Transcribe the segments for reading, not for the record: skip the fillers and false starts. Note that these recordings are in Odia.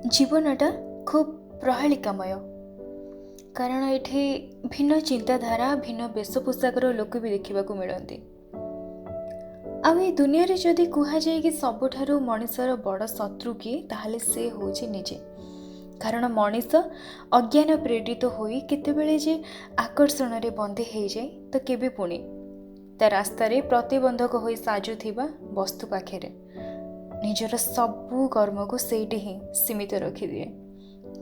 ଜୀବନଟା ଖୁବ୍ ପ୍ରହେଳିକାମୟ, କାରଣ ଏଠି ଭିନ୍ନ ଚିନ୍ତାଧାରା, ଭିନ୍ନ ବେଶ ପୋଷାକର ଲୋକ ବି ଦେଖିବାକୁ ମିଳନ୍ତି। ଆଉ ଏ ଦୁନିଆରେ ଯଦି କୁହାଯାଏ କି ସବୁଠାରୁ ମଣିଷର ବଡ଼ ଶତ୍ରୁ କିଏ, ତାହେଲେ ସେ ହେଉଛି ନିଜେ। କାରଣ ମଣିଷ ଅଜ୍ଞାନ ପ୍ରେରିତ ହୋଇ କେତେବେଳେ ଯେ ଆକର୍ଷଣରେ ବନ୍ଦୀ ହେଇଯାଏ ତ କେବେ ପୁଣି ତା ରାସ୍ତାରେ ପ୍ରତିବନ୍ଧକ ହୋଇ ସାଜୁଥିବା ବସ୍ତୁ ପାଖରେ ନିଜର ସବୁ କର୍ମକୁ ସେଇଠି ହିଁ ସୀମିତ ରଖିଦିଏ,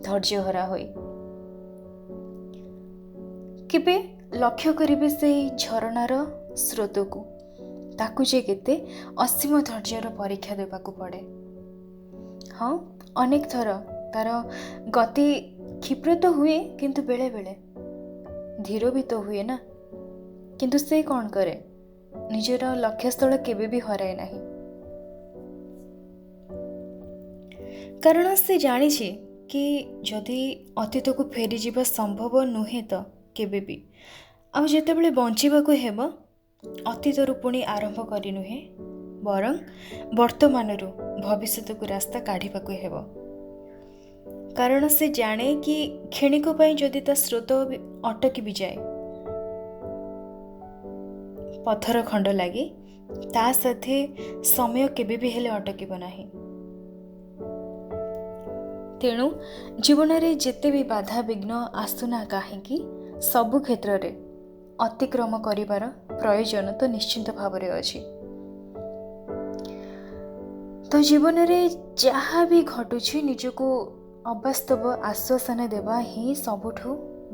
ଧୈର୍ଯ୍ୟହରା ହୋଇ। କେବେ ଲକ୍ଷ୍ୟ କରିବେ ସେଇ ଝରଣାର ସ୍ରୋତକୁ, ତାକୁ ଯେ କେତେ ଅସୀମ ଧୈର୍ଯ୍ୟର ପରୀକ୍ଷା ଦେବାକୁ ପଡ଼େ। ହଁ, ଅନେକ ଥର ତାର ଗତି କ୍ଷିପ୍ର ତ ହୁଏ, କିନ୍ତୁ ବେଳେବେଳେ ଧୀର ବି ତ ହୁଏ ନା। କିନ୍ତୁ ସେ କ'ଣ କରେ, ନିଜର ଲକ୍ଷ୍ୟସ୍ଥଳ କେବେ ବି ହରାଏ ନାହିଁ, କାରଣ ସେ ଜାଣିଛି କି ଯଦି ଅତୀତକୁ ଫେରିଯିବା ସମ୍ଭବ ନୁହେଁ ତ କେବେ ବି ଆଉ ଯେତେବେଳେ ବଞ୍ଚିବାକୁ ହେବ, ଅତୀତରୁ ପୁଣି ଆରମ୍ଭ କରି ନୁହେଁ, ବରଂ ବର୍ତ୍ତମାନରୁ ଭବିଷ୍ୟତକୁ ରାସ୍ତା କାଢ଼ିବାକୁ ହେବ। କାରଣ ସେ ଜାଣେ କି କ୍ଷଣିକ ପାଇଁ ଯଦି ତା ସ୍ରୋତ ଅଟକି ବି ଯାଏ ପଥର ଖଣ୍ଡ ଲାଗି, ତା ସାଥେ ସମୟ କେବେ ବି ହେଲେ ଅଟକିବ ନାହିଁ। ତେଣୁ ଜୀବନରେ ଯେତେ ବି ବାଧାବିଘ୍ନ ଆସୁନା କାହିଁକି, ସବୁ କ୍ଷେତ୍ରରେ ଅତିକ୍ରମ କରିବାର ପ୍ରୟୋଜନ ତ ନିଶ୍ଚିନ୍ତ ଭାବରେ ଅଛି। ତ ଜୀବନରେ ଯାହା ବି ଘଟୁଛି, ନିଜକୁ ଅବାସ୍ତବ ଆଶ୍ୱାସନା ଦେବା ହିଁ ସବୁଠୁ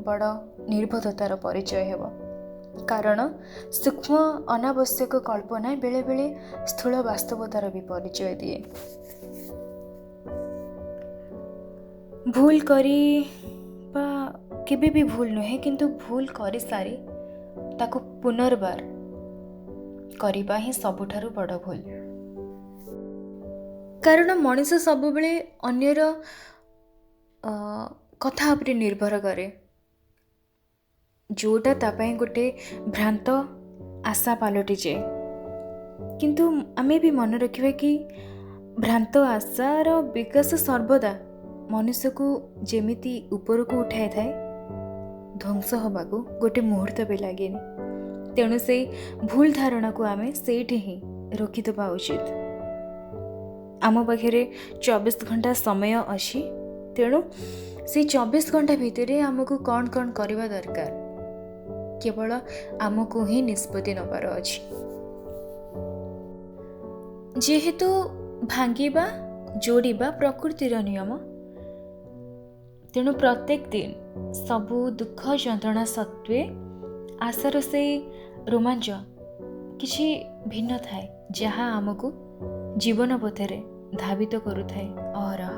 ବଡ଼ ନିର୍ବୋଧତାର ପରିଚୟ ହେବ। କାରଣ ସୂକ୍ଷ୍ମ ଅନାବଶ୍ୟକ କଳ୍ପନା ବେଳେବେଳେ ସ୍ଥୂଳ ବାସ୍ତବତାର ବି ପରିଚୟ ଦିଏ। ଭୁଲ କରି ବା କେବେ ବି ଭୁଲ ନୁହେଁ, କିନ୍ତୁ ଭୁଲ କରିସାରି ତାକୁ ପୁନର୍ବାର କରିବା ହିଁ ସବୁଠାରୁ ବଡ଼ ଭୁଲ। କାରଣ ମଣିଷ ସବୁବେଳେ ଅନ୍ୟର କଥା ଉପରେ ନିର୍ଭର କରେ, ଯେଉଁଟା ତା ପାଇଁ ଗୋଟେ ଭ୍ରାନ୍ତ ଆଶା ପାଲଟିଯାଏ। କିନ୍ତୁ ଆମେ ବି ମନେ ରଖିବା କି ଭ୍ରାନ୍ତ ଆଶାର ବିକାଶ ସର୍ବଦା ମନୁଷ୍ୟକୁ ଯେମିତି ଉପରକୁ ଉଠାଇଥାଏ, ଧ୍ୱଂସ ହେବାକୁ ଗୋଟେ ମୁହୂର୍ତ୍ତ ବି ଲାଗେନି। ତେଣୁ ସେଇ ଭୁଲ ଧାରଣାକୁ ଆମେ ସେଇଠି ହିଁ ରୋକିଦେବା ଉଚିତ। ଆମ ପାଖରେ 24 ଘଣ୍ଟା ସମୟ ଅଛି, ତେଣୁ ସେଇ 24 ଘଣ୍ଟା ଭିତରେ ଆମକୁ କ'ଣ କ'ଣ କରିବା ଦରକାର କେବଳ ଆମକୁ ହିଁ ନିଷ୍ପତ୍ତି ନେବାର ଅଛି। ଯେହେତୁ ଭାଙ୍ଗିବା ଯୋଡ଼ିବା ପ୍ରକୃତିର ନିୟମ, ତେଣୁ ପ୍ରତ୍ୟେକ ଦିନ ସବୁ ଦୁଃଖ ଯନ୍ତ୍ରଣା ସତ୍ତ୍ୱେ ଆଶାର ସେଇ ରୋମାଞ୍ଚ କିଛି ଭିନ୍ନ ଥାଏ, ଯାହା ଆମକୁ ଜୀବନ ପଥରେ ଧାବିତ କରୁଥାଏ ଅହରହ।